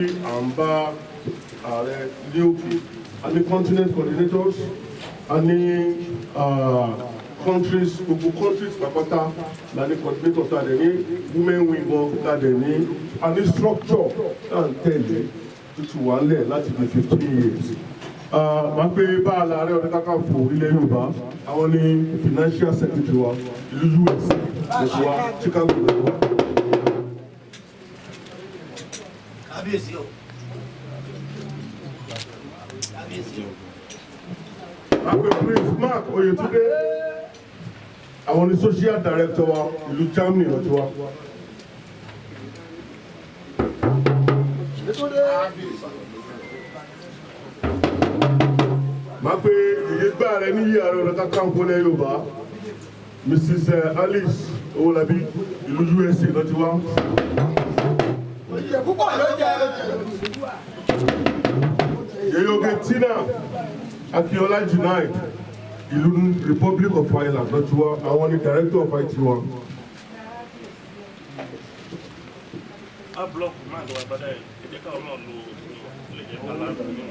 À ń bá ààrẹ ní òkè, a ní continent coordinators, a ní countries, gbogbo countries pàpàtà la ní coordinator, tá a dẹ̀ ní women wing wọn, tá a dẹ̀ ní, a ní structure tá à ń tẹ̀lé tuntun wà ńlẹ̀ láti di 15 years. Máa pé bá a la Ààrẹ Ọ̀nà Kakanfò ilẹ̀ Yorùbá, àwọn ní financial secretary wa, ìlú US lẹ́tọ́ wa, Chicago lẹ́tọ́ wa. Kábíyèsí o, kábíyèsí o. Máa pé Prince Mark Oyetunde, àwọn ní social director wa, ìlú Germany lọ́tọ́ wa. Máa pé ìyégbá rẹ níyì, Ààrẹ Ọ̀nà Kakanfò ilẹ̀ Yorùbá, Mrs Alice Owolabi, ìlú USA lọ́tọ́ wa. Oyè púpọ̀ ló jẹ. Yeyoge Tina Akiola Junaid, ìlú Republic of Ireland lọ́tọ́ wa, àwọn ní director of IT wa. A block máa lọ abada ẹ, ẹ jẹ́ káwọn náà lo lè jẹ́ balance nínú.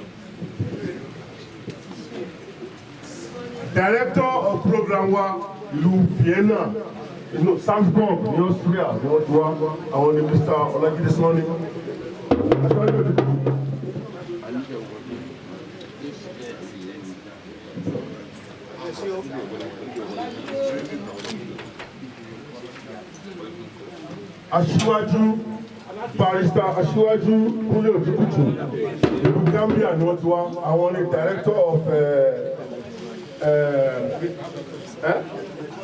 Director of program wa, ìlú Vienna, ìlú Salzburg ní Austria ni wọ́n ti wá, àwọn ni Mr Ọlájídé Sanni. Aṣáájú òdìbò. Aṣíwájú Barrister Aṣíwájú Kúnlé Òjúkùtù, ìlú Gambia ni wọ́n ti wá, àwọn ni director of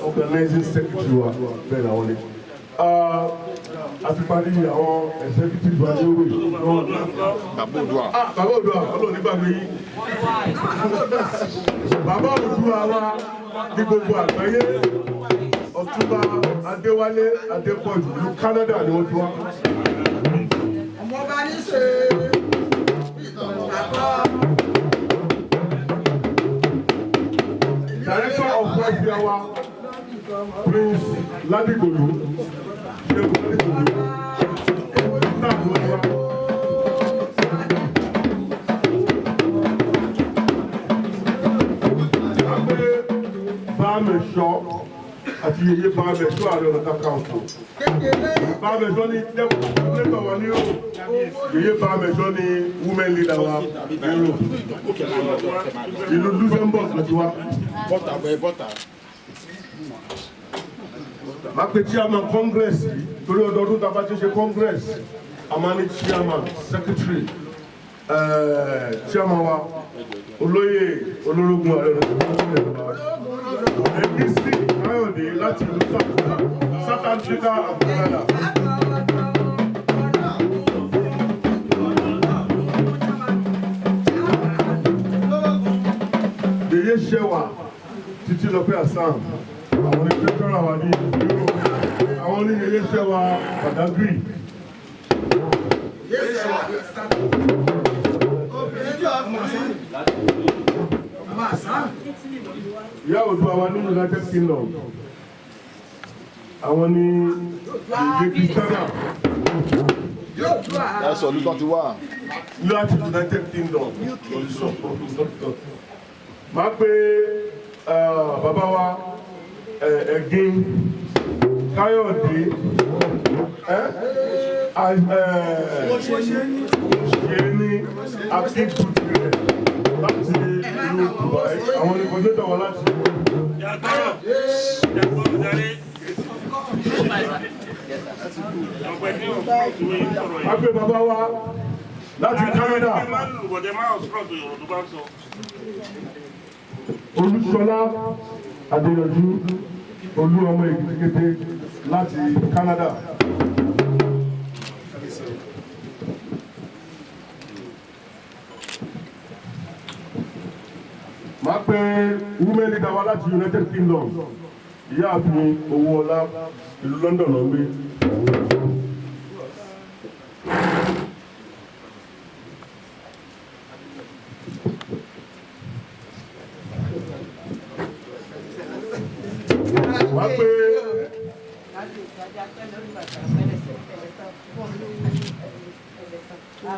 organizing secretary wa, bẹ́ẹ̀ ni àwọn ni. A ti parí àwọn executive wa ní òwe. Bàbá Oòduà. Ah, Bàbá Oòduà, Ọlọ́run nígbàgbé yín. Bàbá Oòduà wa ní gbogbo àgbáyé, Ọ̀túnba Adéwálé Adépọ̀jù, ìlú Canada ni wọ́n ti wá. Ọmọ ọba ní ṣe àkọ́. Director of welfare wa, Prince Ladigbolu, Ṣẹ́gun Ladigbolu, náà ni wọ́n ti wá. Àgbẹ̀ Bámẹ̀ṣọ́ àti Yèyé Bámẹ̀ṣọ́, Ààrẹ Ọ̀nà Kakanfò. Kékeré. Bámẹ̀ṣọ́ ní deputy wa ní Europe. Yèyé Bámẹ̀ṣọ́ ní women leader wa ní Europe. Ìlú Luxembourg ló ti wá. Bọ́tà bẹ́ẹ̀ bọ́tà. Máa pe chairman congress yìí, torí ọdọọdún tá a bá ti ṣe congress, a máa ní chairman, secretary, chairman wa, olóyè olórogún Ààrẹ Ọ̀nà Ẹ̀mísì Káyọ̀dé láti ìlú South Africa and Canada. Yèyé Ṣẹwà Títí Lọ́pẹ́ Hassan, àwọn ní treasurer wa ní Europe, àwọn ní Yèyé Ṣẹwà Badagry. Obìnrin jọ ọkùnrin. Ọmọ àṣà. Ìyá Oòduà wa ní United Kingdom, àwọn ní Yèyé Christiana. Yóò dùn à. Ẹ sọ ìlú tán ti wá. Láti United Kingdom. Máa pe bàbá wa Ẹ̀gín Káyọ̀dé ṣe ní akíkùtì rẹ̀ láti ìlú Dubai, àwọn ní coordinator wa láti Yàgbọ́rọ̀ yàgbọ́rọ̀ darí. Ọ̀pẹ ní ọ̀pọ̀ ìwé sọ̀rọ̀ Máa yìí. pe bàbá wa láti Canada. Ẹ máa ń lù bọ̀dẹ̀ máa ń sọ̀rọ̀ ọ̀rọ̀ tó bá ń sọ. Olúṣọlá Adéyanjú, olú ọmọ Èkìtìkété láti Canada. Máa pe women leader wa láti United Kingdom, Ìyáàfin Owóọlá, ìlú London ló ń gbé. Máa pe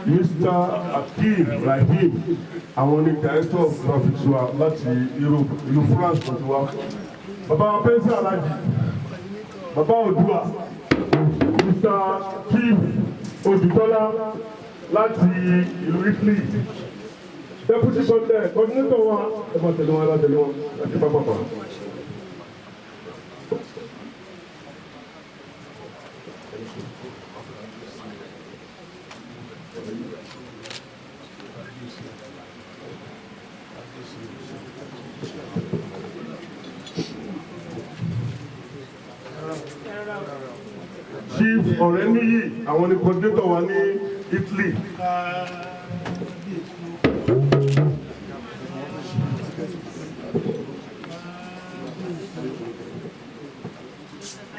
Mr. Akeem Rahim, àwọn ni director of graphics wa láti Europe, ìlú France ló ti wá. Bàbá wa Pẹ́ńsì Alájì, Bàbá Òdùà, Mr. Chief Odùtọ́lá láti ìlú Italy. Deputy coordinator wa, ẹ máa tẹ̀lé wọn, ẹ máa tẹ̀lé wọn láti pápákọ̀. Chief Ọ̀rẹ́níyì, àwọn ni coordinator wa ní Italy.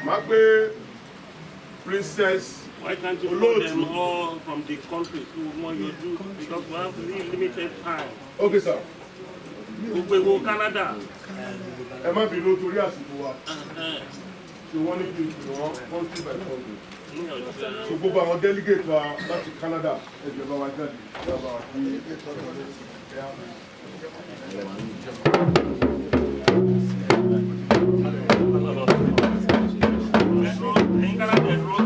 Máa pé Princess Why can't you call them all from the countries who want you do? Because we have really limited time. Okay, sir. Gbogbo ewo Canada. Ẹ má bínú torí àsìkò wa. Ṣé wọ́n ní kí n pè wọ́n country by country? So gbogbo àwọn delegate wa láti Canada, ẹ jọ̀ọ́, bá wa jáde, ẹ bá wa kí. Ẹ̀yin Canada, ẹ dúró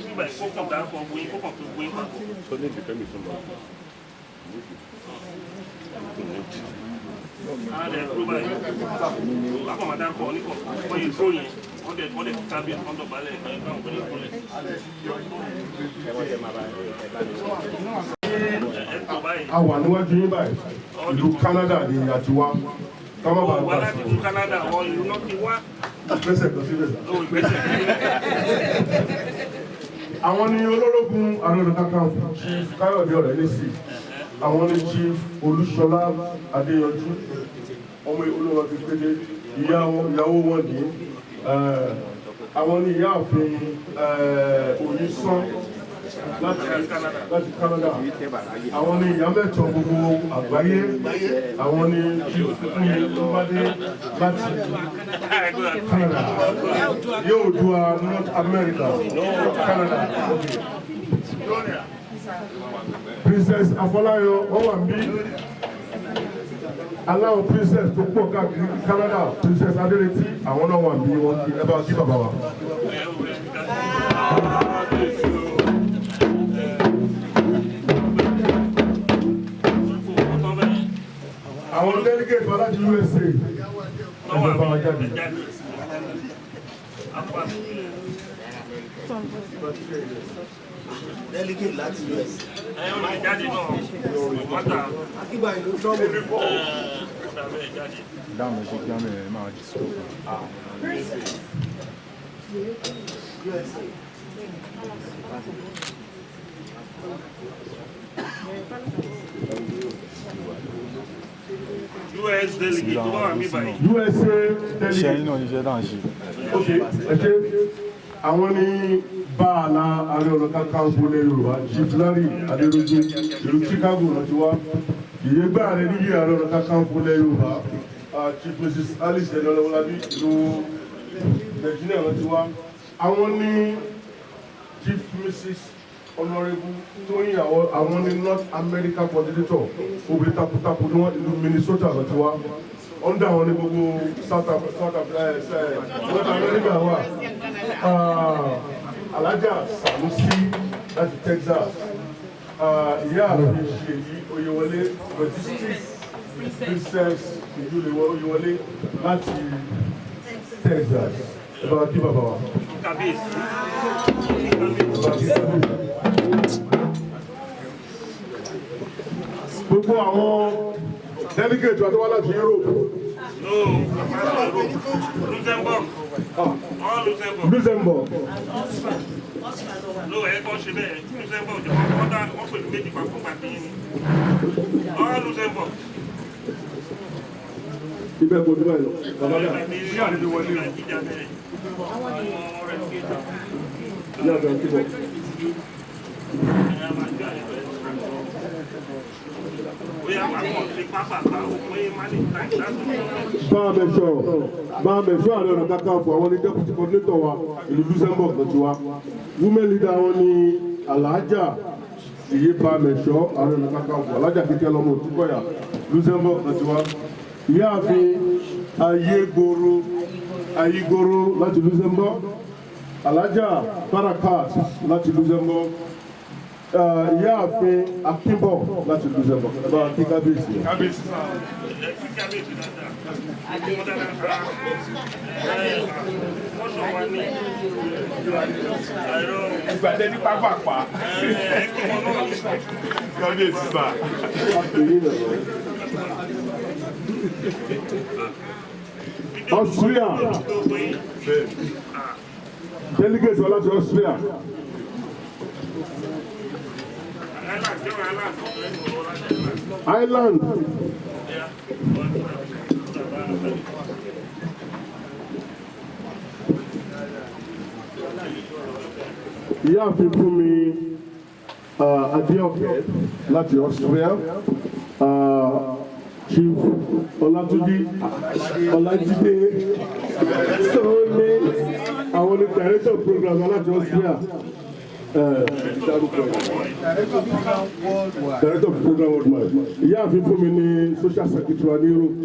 sí ibà kó kàn dárúkọ gbogbo yín, kó kàn tó gbogbo yín papọ̀. Canada, ẹ dúró báyìí. Akọ̀ máa dárúkọ oníkọ̀ọ̀kan. Wọ́n yìí dúró yẹn, wọ́n dẹ̀ kábíyèsí, wọ́n dọ̀bálẹ̀ ẹ̀ káwọn obìnrin kúnlẹ̀. Ẹ tó báyìí. A wà níwájú yín báyìí, ìlú Canada ni a ti wá. Ká má bàa Ó wá gbà láti sọ̀rọ̀. ìlú Canada, àwọn ìlú náà ti wá. Gbèsè kan síbẹ̀ sá. Ó ìgbésẹ̀. Àwọn ni olórógun Ààrẹ Ọ̀nà Kakanfò, Chief Káyọ̀dé Ọ̀rẹ́nísì. Àwọn ni Chief Olúṣọlá Adéyanjú, ọmọ olówó kékeré, ìyàwó wọn ní. Àwọn ni ìyáàfin Oyinsan láti Canada. Àwọn ni ìyá mẹ́tọ̀ gbogbo àgbáyé. Àwọn ni Chief Fúnmi Lọ́mọdé láti Canada. Yóò dùn North America, Canada. Okay. Princess Afọláyọ, wọ́n wà níbí. Aláwọ̀ princess tó pọ̀ káàkiri Canada, Princess Adéretí, àwọn náà wà níbí, wọ́n kí ẹ bá kí bàbá wa. Àwọn delegate wa láti USA, ẹ bá wa jáde. Delegate láti US. Ẹ ó lè jáde náà, mọ́tà. Akíba ìlú trouble. Ọ̀dà bẹ́ẹ̀ jáde. Dáhùn ṣe kí wọ́n máa disturb. USA. US delegate tó bá wà mí báyìí. USA Iṣẹ́ delegate. yín náà níṣẹ́ tá à ń ṣe. Ok, ẹ ṣe. Àwọn ní báàlà Ààrẹ Ọ̀nà Kakanfò ní Yorùbá, Chief Larry Adéròjú, ìlú Chicago ló ti wá. Ìyẹ́gbẹ́ ààrẹ níyì Ààrẹ Ọ̀nà Kakanfò ní Yorùbá, Chief Mrs. Alice Ẹnọlọ́wọ́lábí, ìlú Virginia ló ti wá. Àwọn ní Chief Mrs. Honourable Tóyìn, àwọn ní North America coordinator, obìnrin takuntakun ní wọn, ìlú Minnesota ló ti wá. Under àwọn ní gbogbo South Africa, South Africa, North America wà. Alhaja Sanusi láti Texas. Ìyáàfin Ṣèyí Oyèwọlé, logistics Princess Ṣèyí Oyèwọlé láti Texas. Ẹ bá wa kí bàbá wa. Kábíyèsí. Ẹ bá wa kí kábíyèsí. Gbogbo àwọn delegate wa tó wá láti Europe. No, Luxembourg. All Luxembourg. Luxembourg. No, ẹ kọ́ ṣe bẹ́ẹ̀. Luxembourg jẹ́ wọ́n dá wọ́n pèlú méjì papọ̀ pàtó yín ni. All Luxembourg. Ibẹ̀ kò dúró ẹ̀ lọ. Bàbá náà. Ìyá bẹ̀rẹ̀. Ìyá àgbà kí bọ̀. Bóyá wà kàn ṣe pápá òpin má lè ta ìdásùn. Bá a mẹ̀ṣọ́ Ààrẹ Ọ̀nà Kakanfò, àwọn ní deputy coordinator wa, ìlú Luxembourg ló ti wá. Women leader wọn ní Alhaja Ìyípa Mẹ̀ṣọ́, Ààrẹ Ọ̀nà Kakanfò, Alájà Kíkẹ́ lọ́mọ Òtúkọ̀yà, Luxembourg láti wá. Ìyáàfin Ayégboro Ayígoro láti Luxembourg, Alájà Barakat láti Luxembourg, Ìyáàfin Akínbọ̀ láti Luxembourg. Ẹ bá wa kí kábíyèsí. Kábíyèsí kábíyèsí dáadáa. Wọ́n dáadáa. Wọ́n sọ wá ní àìrọ̀ Ìgbàdé ní pápápá. ẹ̀ẹ́dẹ́gbẹ̀rún náà ní. Kábíyèsí sà. Austria, delegate wa láti Austria. Ireland. Ìyáàfin Fúnmi Adéọ̀kẹ́ láti Austria, Chief Ọlátúnjí Ọlájídé Sọ́ọ́lé, àwọn ní director program láti Austria. Dárúkọ ẹ̀. Director of program worldwide. Ìyáàfin Fúnmi ní social secretary wa ní Europe.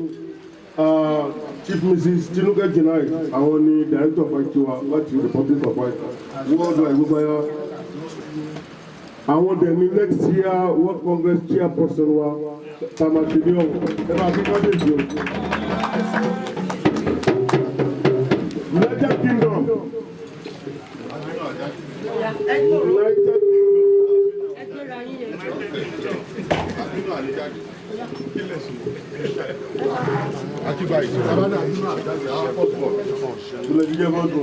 Chief Mrs. Tinuke Jinai, àwọn ní director of IT wa láti Republic of Ireland worldwide gbogbo ayá. Àwọn dẹ̀ ní next year World Congress chairperson wa Tamasi ní ọ̀wọ̀. Ẹ máa fi kábíyèsí o. United Kingdom. United Kingdom. Ilẹ̀ jíjẹ́ bọ́ọ̀dù.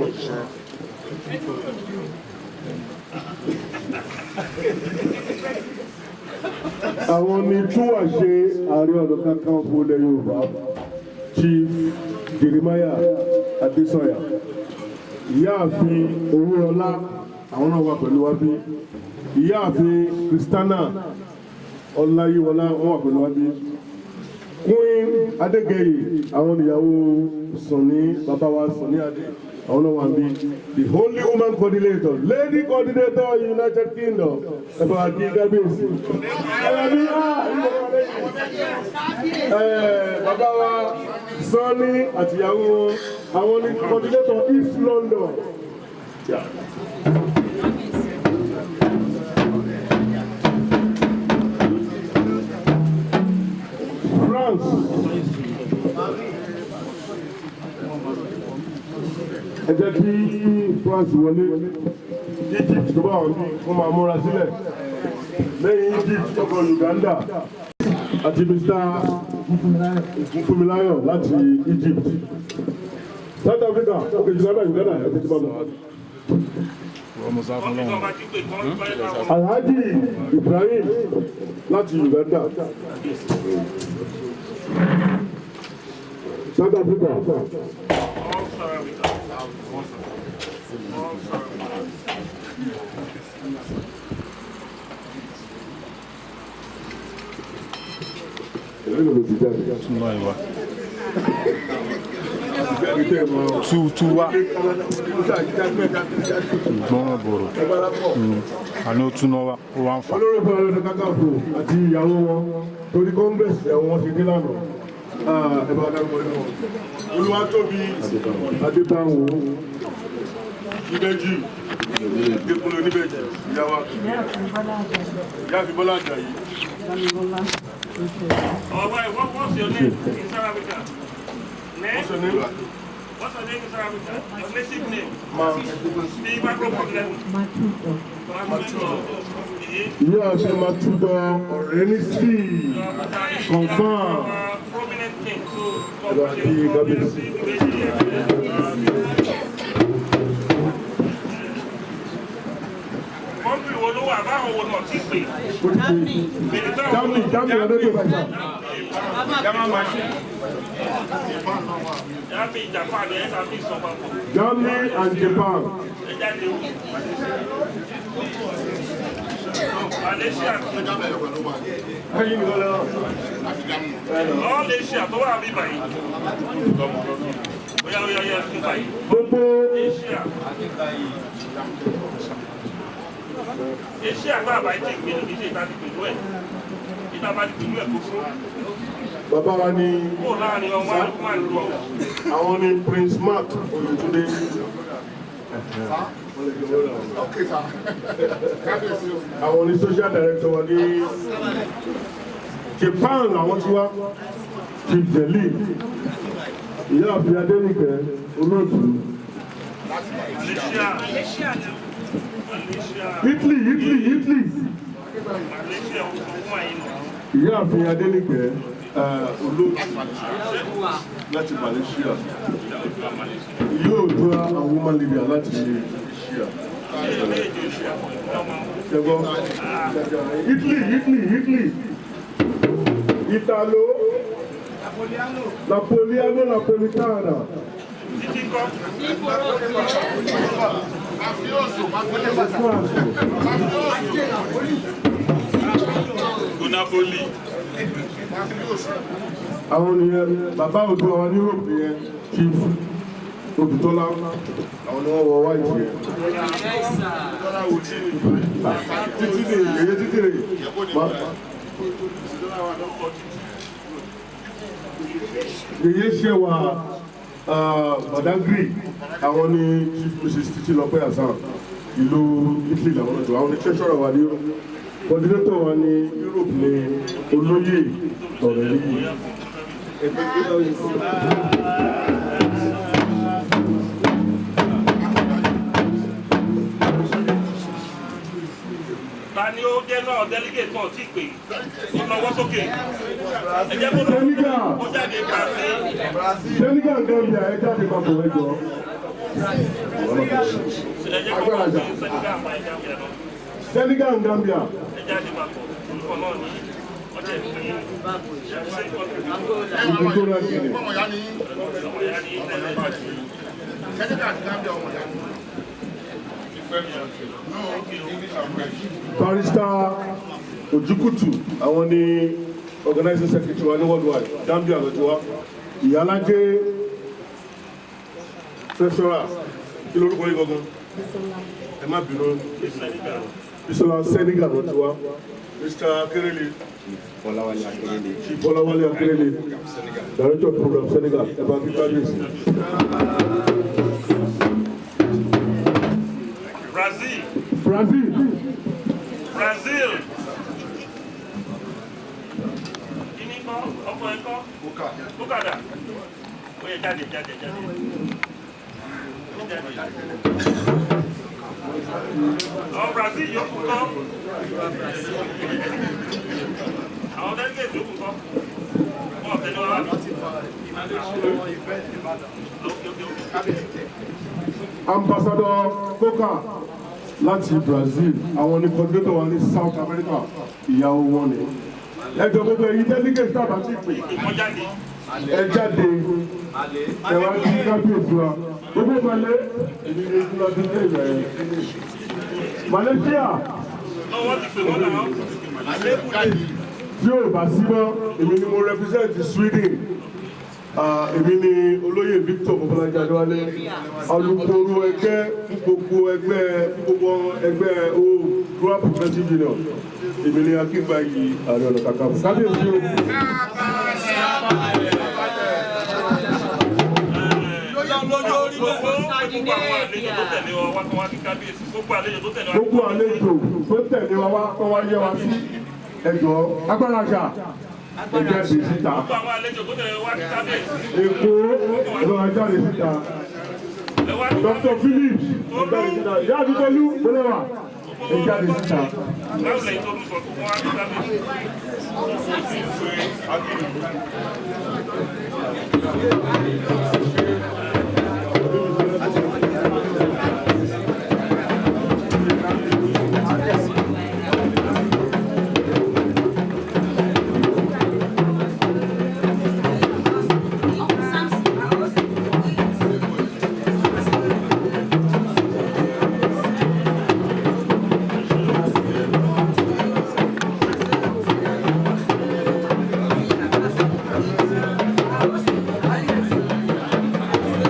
Àwọn ni túwà ṣe Ààrẹ Ọ̀nà Kakanfò ilẹ̀ Yorùbá, Chief Jeremiah Adesanya. Ìyáàfin Owúrọlá, àwọn náà wà pẹ̀lú wa bí. Ìyáàfin Christiana Ọláyíwọlá, wọ́n wà pẹ̀lú wa bí. Queen Adégẹyè, àwọn ìyàwó Sànní, bàbá wa Sànní Adé, àwọn náà wà bí. The only woman coordinator, lady coordinator, United Kingdom. Ẹ bá wa kí kábíyèsí. Ẹ bá bí bàbá wa Sànní àtìyàwó wọn, àwọn ní coordinator East London. Yeah. France. Ẹ jẹ́ kí France wọlé. Egypt tó bá wọn bí wọ́n máa múra sílẹ̀. Lẹ́yìn Egypt, ọkọ̀ Uganda àti Mr. Fúnmiláyọ̀ láti Egypt. South Africa, ok, Uganda, Uganda, ẹ ti bá lọ. Ọmọ sá fún lọ́wọ́. Alhaji Ibrahim láti Uganda. South Africa. All South Africa. All South Africa. Èló ló ti jáde? Tún náà ìwà. Jáde tẹ́ ẹ mọ́. Tú tú wá. Gbọ́n bọ̀rọ̀. Àní ó tún náà wá. Ó wá ń fà. Olórí fún Ààrẹ Ọ̀nà Kakanfò àti ìyàwó wọn torí congress ẹ̀wọ̀n wọn ti dé lánàá. Ẹ bá dárúkọ inú wọn. Olúwatóbi Adébáwò Níbẹ̀jì, Adékúnlé Oníbẹ̀jì, ìyàwó Ìyáàfin Bọ́lá Àjàyí. Oh, wait, what's your name in South Africa? Name? What's your name? What's your name in South Africa? Your native name? Ma. The microphone level. Matuto. Ìyáàfin Matudo Ọ̀rẹ́nísì, confam. Prominent king. So, Ẹ bá kí kábíyèsí. Kọ́ńtì wo ló wà? Báwo wo náà ti pè? Germany, Germany, Adégbè. Germany, Japan, ẹ̀ tàbí ìsọ̀papọ̀. Germany and Japan. Ẹ jáde o. Malaysia. Ẹyin nìkan lọ. All Asia tó wà bí báyìí. Oya oya oya bí báyìí. Gbogbo Asia. Iṣẹ́ àgbà àbáyé tí ìpinnu kì í ṣe ìta ti pẹ̀lú ẹ̀. Ìta bá ti pẹ̀lú ẹ̀ kó fún. Bàbá wa ní Kó láàrin ọmọ àlùkò máa ń lọ. àwọn ní Prince Mark Oyetunde. Okay, sir. Kábíyèsí o. Àwọn ní social director wa ní Japan làwọn ti wá. Chief Jeli, Ìyáàfin Adéníkẹ́, olóòtú. Malaysia. Malaysia. Italy, Italy, Italy. Malaysia ó sọ fún àyè nù. Ìyáàfin Adéníkẹ́, olóòtú láti Malaysia. Yóò dúró àwọn woman leader láti Malaysia. Ṣẹ́gbọ́n. Italy, Italy, Italy. Italo. Napoliano, Napolitana. Títí kọ́. Mafioso, mafioso. France. Napoli. Mafioso. Àwọn nìyẹn, bàbá òdu àwọn ní Europe nìyẹn, Chief Odùtọ́lá, àwọn ni wọ́n wọ white yẹn. Títí lè yeye títí lè. Yeye ṣẹwà Badagry, àwọn ni Chief Mrs. Títí Lọ́pẹ́ Hasan, ìlú Italy làwọn náà tó, àwọn ni treasurer wa ní Europe. Coordinator wa ní Europe ní olóyè ọ̀rẹ́ yìí. Ta ni ó jẹ́ náà delegate náà tí pè é lọ́wọ́ sókè. Ẹ jẹ́ kó lọ Senegal. kó jáde Brazil. Senegal Gambia ẹ jáde papọ̀ ẹ jọ. Ẹ jẹ́ kó lọ sí Senegal àpá ẹ̀já bíi ẹ̀rọ. Senegal Gambia. Ẹ jáde papọ̀. Olùkọ́ náà ní ọjọ́ ìpín ṣe Ìgbìtòrò Guinea. Ọmọ ìyá ni ọmọ ìyá ní ilẹ̀ Senegal àti Gambia ọmọ ìyá ni. No, English and French. Barrister Ojukutu, àwọn ni organizing secretary wa ní worldwide, Gambia ló ti wá. Ìyálájé treasurer, kí lorúkọ yín gangan? Ẹ má bínú. Bisola Senegal ló ti wá. Mr. Akerele. Fọláwálé Akérèlé. Chief Fọláwálé Akerele, Director of Program Senegal, ẹ bá kí kábíyèsí. Brazil. Brazil. Brazil. Kíní kọ́ ọkọ ẹ kọ́. Bókàdà. Ó yẹ jáde jáde jáde. Ó jáde. Àwọn Brazil yòókù kọ́. Àwọn delegate yòókù kọ́. Wọ́n tẹ̀lé wa wá. Okay, okay, okay. Ambassador Koka láti Brazil, àwọn ní coordinator wa ní South America, ìyàwó wọn ni. Ẹ jọ gbogbo ẹ̀yin delegate tá a bá ti pè, Wọ́n jáde. ẹ jáde, ẹ wá sí kábíyèsí wa. Gbogbo Malé, èmi ní ìlú ọdún ní ìgbà yẹn. Malaysia Lọ́wọ́ ti pè wọ́n náà. tí ò bá sí mọ́, èmi ni mo represent Sweden. Ah, èmi ni olóyè Victor Bọ́lájí Adéwálé, alukoro ẹgbẹ́ fún gbogbo ẹgbẹ́ fún gbogbo ẹgbẹ́ Oòduà Progressive Union. Èmi ni Akíngbáyì Ààrẹ Ọ̀nà Kakanfò. Kábíyèsí o. Gbogbo àwọn àlejò tó tẹ̀lé wa wá kán wá kí kábíyèsí. Gbogbo àlejò tó tẹ̀lé wa. Gbogbo àlejò tó tẹ̀lé wa wá kán wá yẹ wa sí ẹjọ́ agbára àṣà ẹ jáde síta. Gbogbo àwọn àlejò tó tẹ̀lé wa wá kí kábíyèsí. Èkó ẹ̀rọ jáde síta. Ẹ wá kí Dr. Phillips ẹ jáde síta. Ìyá àdúgbò Bọ́lẹ́wà ẹ jáde síta. báwo lẹ́yìn tó ń sọ fún wa kí kábíyèsí. Thank you.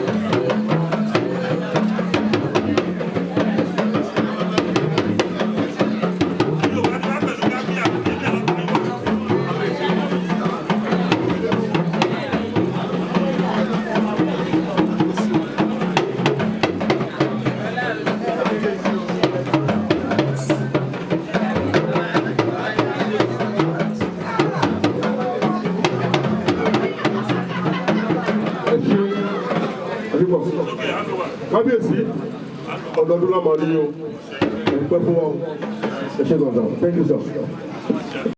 Kábíyèsí, ọdọọdún la máa rí o. Ẹ pẹ́ fún wa o. Ẹ ṣé gbọ̀ngàn. Thank you, sir.